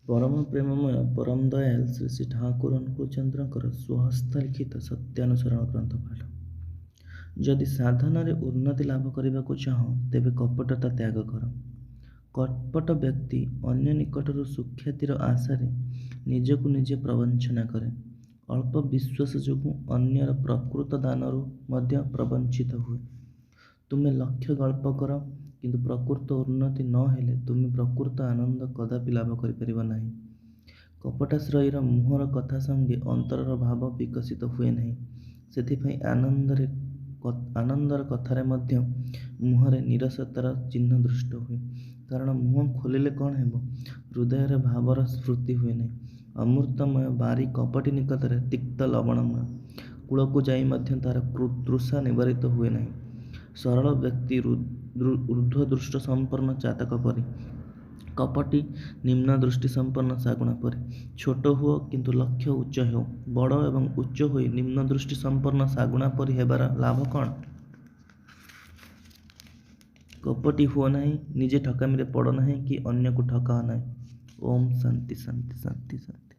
ପରମ ପ୍ରେମମୟ ପରମ ଦୟାଲ ଶ୍ରୀ ଶ୍ରୀ ଠାକୁର ଅନୁକୂଳଚନ୍ଦ୍ରଙ୍କର ସ୍ୱହସ୍ତଲିଖିତ ସତ୍ୟାନୁସରଣ ଗ୍ରନ୍ଥ ପାଠ। ଯଦି ସାଧନାରେ ଉନ୍ନତି ଲାଭ କରିବାକୁ ଚାହଁ, ତେବେ କପଟତା ତ୍ୟାଗ କର। କପଟ ବ୍ୟକ୍ତି ଅନ୍ୟ ନିକଟରୁ ସୁଖ୍ୟାତିର ଆଶାରେ ନିଜକୁ ନିଜେ ପ୍ରବଞ୍ଚନା କରେ। ଅଳ୍ପ ବିଶ୍ୱାସ ଯୋଗୁଁ ଅନ୍ୟର ପ୍ରକୃତ ଦାନରୁ ମଧ୍ୟ ପ୍ରବଞ୍ଚିତ ହୁଏ। ତୁମେ ଲକ୍ଷ ଗଳ୍ପ କର, କିନ୍ତୁ ପ୍ରକୃତ ଉନ୍ନତି ନ ହେଲେ ତୁମେ ପ୍ରକୃତ ଆନନ୍ଦ କଦାପି ଲାଭ କରିପାରିବ ନାହିଁ। କପଟାଶ୍ରୟୀର ମୁହଁର କଥା ସଙ୍ଗେ ଅନ୍ତରର ଭାବ ବିକଶିତ ହୁଏ ନାହିଁ। ସେଥିପାଇଁ ଆନନ୍ଦର କଥାରେ ମଧ୍ୟ ମୁହଁରେ ନୀରସତାର ଚିହ୍ନ ଦୃଷ୍ଟ ହୁଏ। କାରଣ ମୁହଁ ଖୋଲିଲେ କ'ଣ ହେବ, ହୃଦୟରେ ଭାବର ସ୍ଫୂର୍ତ୍ତି ହୁଏ ନାହିଁ। ଅମୃତମୟ ବାରି କପଟୀ ନିକଟରେ ତିକ୍ତ ଲବଣମୟ। କୂଳକୁ ଯାଇ ମଧ୍ୟ ତାର ତୃଷା ନିବାରିତ ହୁଏ ନାହିଁ। ସରଳ ବ୍ୟକ୍ତି ଊର୍ଦ୍ଧ୍ୱ ଦୃଷ୍ଟିସମ୍ପନ୍ନ ଚାତକ ପରି, କପଟୀ ନିମ୍ନ ଦୃଷ୍ଟିସମ୍ପନ୍ନ ଶାଗୁଣା ପରି। ଛୋଟ ହୁଅ, କିନ୍ତୁ ଲକ୍ଷ୍ୟ ଉଚ୍ଚ ହେଉ। ବଡ଼ ଏବଂ ଉଚ୍ଚ ହୋଇ ନିମ୍ନ ଦୃଷ୍ଟିସମ୍ପନ୍ନ ଶାଗୁଣା ପରି ହେବାର ଲାଭ କ'ଣ? କପଟୀ ହୁଅ ନାହିଁ, ନିଜେ ଠକାମିରେ ପଡ଼ ନାହିଁ କି ଅନ୍ୟକୁ ଠକାଅ ନାହିଁ। ଓଁ ଶାନ୍ତି ଶାନ୍ତି ଶାନ୍ତି ଶାନ୍ତି।